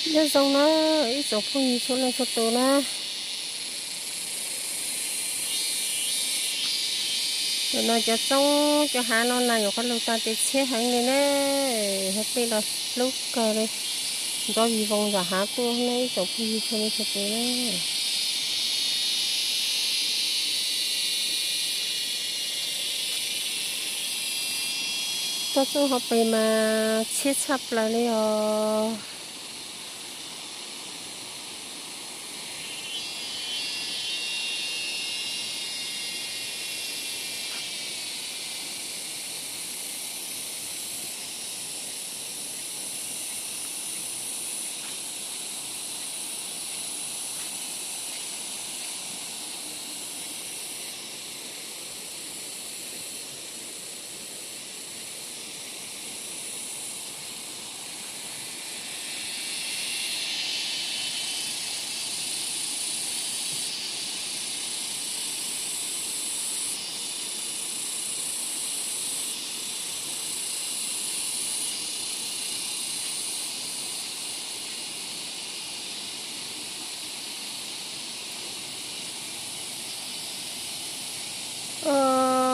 Nyob zoo na ib tsoom phooj ywg txhua leej txhua tus na. Ntawm no cov txoob cov hav no na yuav qab lug tag ces tshiab heev li na. Hav peb los hlub kawg li, nrov vig voos zam hav tuaj na ib tsoom phooj ywg txhua leej txhua tus na. Toj txoob hauv pes mas tshiab tshaj plaws li os.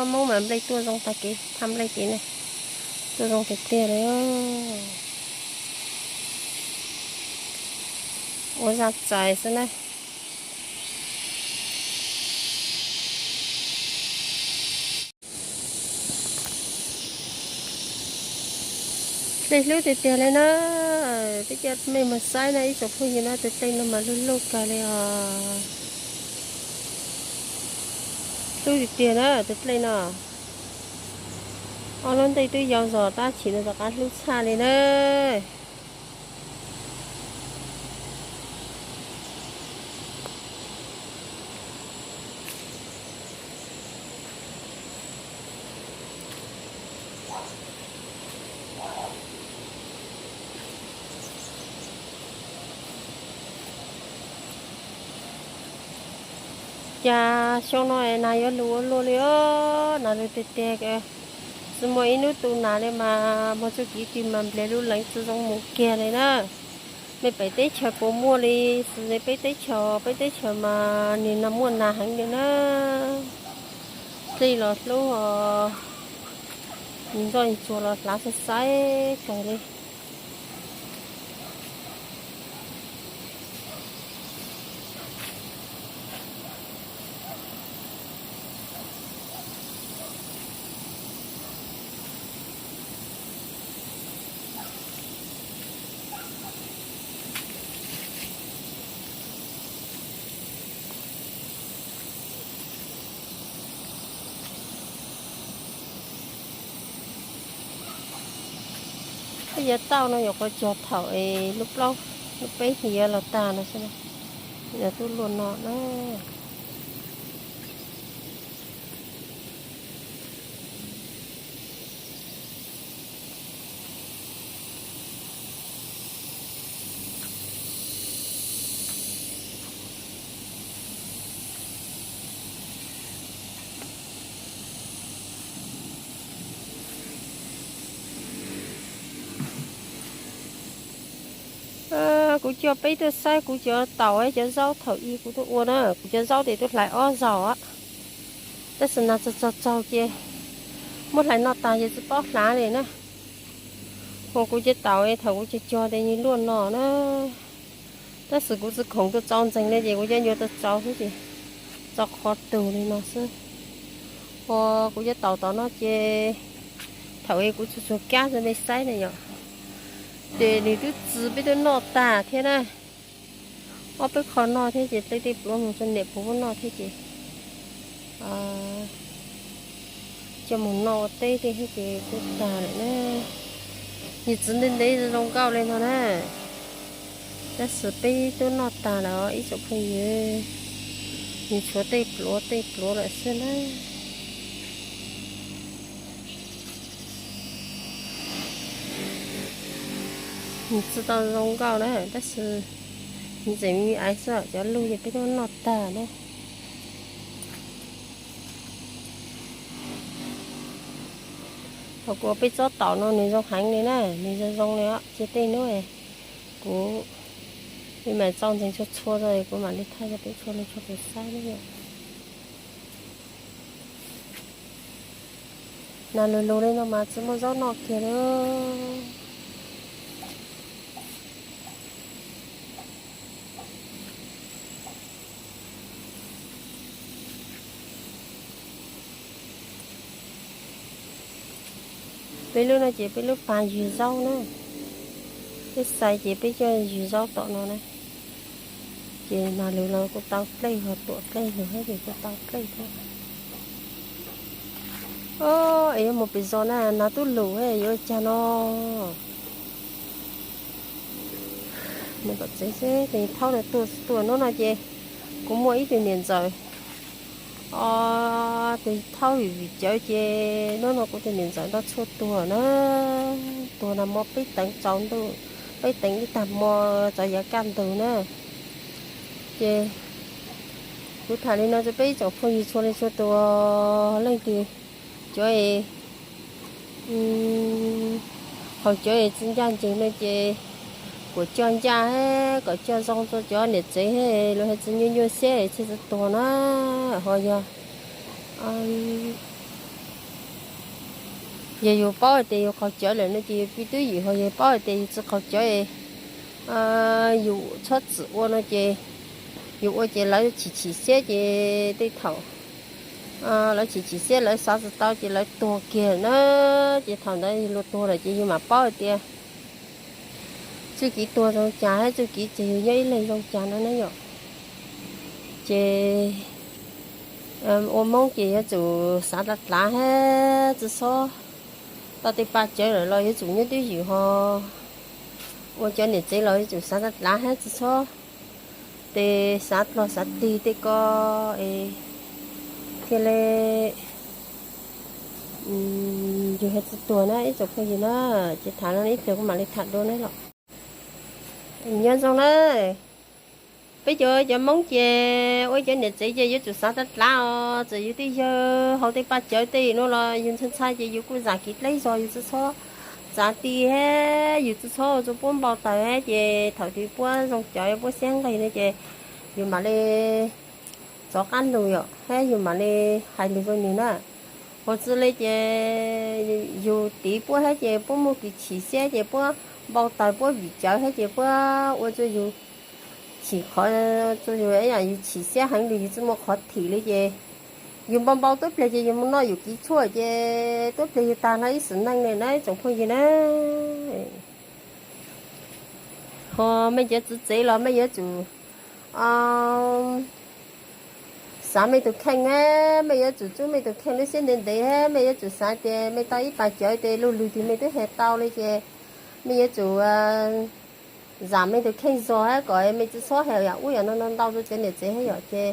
Moob mas nplej tuaj zoo tag kev, phaj nplej kev ne, tuaj zoo tiag tiag li. Ua zaj txais xwb na. Dlej hlub tiag tiag li na. Peb coj mej mus saib na ib tsoom phooj ywg na, tus dlej no mas lug lug kawg li os. Hlub tiag tiag na tus dlej no. Ob lub ntej twb yau zog tab sis no rov qab hlub tshaj li na. Cas xyoo no nas yuav lug ua luaj li os, nas lug tiag tiag. Tsi muaj ib hnub tu nas li mas muag txuj kev twg mas nplej lub leev tsi zoo mus kiag li na. Mej pem teb chaws puas muaj li, xws li peb teb chaws, peb teb chaws mas nim no muaj nas heev li na. Dlej los hlub os, nws ntsoj ntsuag los hlav xav xaiv kawg li. Peb yuav tauj no yuav qhuav cog thaum es lub plaub lub peb hli yuav los tag no xwb, yuav tuaj luaj no na. Kuv coj peb tuaj saib kuv cov taum cov zaub thaum ub kuv tuaj ua na, kuv cov zaub ces tuaj hlais ob zaug, tab sis nas txaug txaug txaug ces muab hlais noj tag ces tsis paub hlais li na. Ua kuv cov taum thaum kuv cog cog ces nws luaj no na, tab sis kuv tsis khoom tuaj txaus ntseeg li ces kuv cov nyuam tuaj txaus xwb ces txaus qhov tug li no xwb. Ua kuv cov taum tom no ces thaum ub kuv tsuas tsuag kab rau nej saib na yom, ces nws twb txi peb tuaj noj tag thiab na. Ob peb qho noj thiab ces tej tej pluav mus rau niam puv noj thiab ces coj mus noj ua teb tej thiab ces kuj tag lawm na. Nws txi ntev ntev zoo nkauj li no na, tab sis peb twb noj tag lawm ib tsoom phooj ywg, nws tshuav tej pluav tej pluav lawm xwb na. Nws txi tau zoo nkauj na, tab sis nws tseem me me aiv xwb, cov lug ces peb twb noj tag na. Thaum kuv ua peb tsob taum no nws zoo heev li na, nws zoo zoo li os, ces tej hnub kuv Li mas txaus ntseeg txhua txhua rau, kuv mam li thaij rau peb txhua leej txhua tus saib na yom. Nas lug lug li no mas tsis muaj zaub noj kiag li. Peb lub no ces peb lub pas ywg zaub na. Peb xais ces peb coj ywg zaub tom no na. Ces nas lug los kuj tau dlej, ho tuam dlej lug thiab ces kuj tau dlej thiab. Es yuav mus pem zos na, nas tub lug yuav ua cas no. Mus tom tsev seb tes thaub na tuag tsis tuag. Hnub no ces kuv muaj ib tug niam ntxawm, tes thaub vim vim cawv ces hnub no kuv tus niam ntxawm ntau txhua tuag na. Tuag nag hmo peb teev tsaus ntuj, peb teev ib tag hmo tsaus yav kaj ntug na. Ces kuv tham li no rau peb ib tsoom phooj ywg txhua leej txhua tus, leej twg cov es haus cawv es tsis ncaj ncees no ces kuas coj ncaj, kom coj zoo rau cov niam tsev, luag hais tsis nyuaj nyuaj siab thiaj tsis tuag na. Ho yog, yog yus paub hais tias yus qaug cawv lawm no ces yus pib twb ywm, ho yog paub hais tias yus tsis qaug cawv, yus txhob txwm ua no ces yus ua ces lawv chim chim siab ces tej thaum lawv chim chim siab lawv xav tsis tau ces lawv tuag kiag na. Ces thaum ntawd yus luag tuag lawm ces yus mam paub hais tias txuj kev tuag zoo cas thiab txuj kev tseg yus nyob ib leeg zoo cas no na yom. Ces ua Hmoob ces yuav tsum xav dlav dlav thiab tsis txhob, tau tej paj cawv lawm los yuav tsum nyob twj ywm, ho ua cov niam tsev los yuav tsum xav dlav dlav thiab tsis txhob tes xav pluag xav tig tej ko es thiaj li yus thiaj tsis tuag na ib tsoom phooj ywg na. Ces tham no ib pliag kuv mam li tham dua na los. Nyob zoo na. Peb cov, cov Hmoob ces ua cov niam tsev ces yuav tsum xav dlav dlav os. Txawm yus twb yawg haus tej paj cawv tej no los yus ntshai ntshai ces yus kuj zam kev dleb zog, yus tsis txhob txav ti thiab yus tsis txhob ua rau puab npau taws thiab ces thaum twg puab zoo cawv puab siab nqig no ces yus mam li rov qab lug yom, thiab yus mam li hais lus rau nws na. Ho tsis li ces yus tiv puab thiab ces puab muaj kev chim siab ces puab npau taws puab vim cawv thiab ces puab ua rau yus chim qhov, rau yus, yus chim siab heev li yus tsis muaj qhov thim li ces yus npau npau tuab pliag ces yus mus noj yus kev tshuaj ces tuab pliag yus tag hlo ib sim neej li na ib tsoom phooj ywg na. Ho mej cov txiv tsev los mej yuav tsum xav mej tus kheej, mej yuav tsum tsub mej tus kheej lub siab ntev ntev, mej yuav tsum xav tias mej tau ib pas cawv tes luag lwg twg mej twb hais tau li ces mej yuav tsum zam mej tus kheej zog thiab kom mej tsis txhob hais yam ub yam no ntau rau cov niam tsev thiab yom ces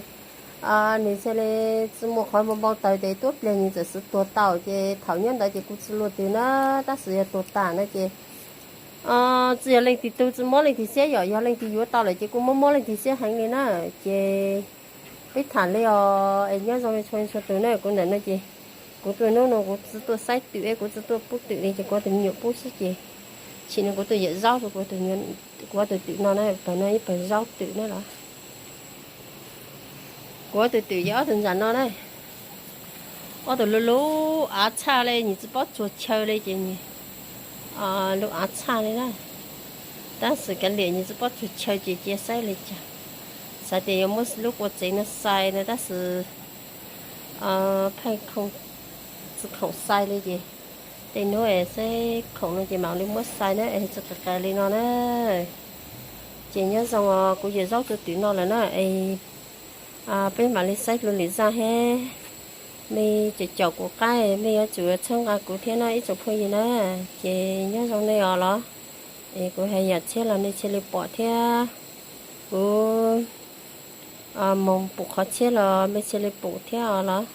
nws thiaj li tsis muaj qhov npau npau taws tes tuab pliag nws txawm xwv tuag tau ces thaum nyob ntawd ces kuv tsis luag twg na, tab sis yog tuag tas no ces tsis yog leej twg tug tsis mob leej twg siab yom, yog leej twg yuav tau lawm ces kuj mob mob leej twg siab heev li na. Ces peb tham li os, es nyob zoo li txhua txhua tus na, kuv ntawm no ces kuv tuaj hnub no kuv tsis tuaj saib twm, kuv tsis tuaj pub twm li ces kuv tus me nyuam pub xwb ces tsim no kuv tuaj yawm zaub rau kuv tus twm no na, pawg no ib pawg zaub twm na los. Kuv tus twm yog ob tug ntsam no na, ob tug lub lub av txhaj li, nws tsis paub tsuag chaw li ces nws lub av txhaj li na. Tab sis kav liam nws tsis paub tsuag chaw ces cia saib li cas. Xav tias yuav muab lub qua tsev no xais no tab sis pheej tsis khoom xais li ces tej hnub es saib khoom no ces mam li muab xais na, es tsis qis qis li no na. Ces nyob zoo os, kuv yawm zaub rau twm no lawm na es peb mam li saib lub lwm zaj thiab. Mej caum caum kuv qaib, mej yuav tsum txhawb nqa kuv thiab na ib tsoom phooj ywg na. Ces nyob zoo nej os los, es kuv hais yam tshiab los nej thiaj li pom thiab, kuv moog pum qhov tshiab los mej thiaj li pum thiab os los.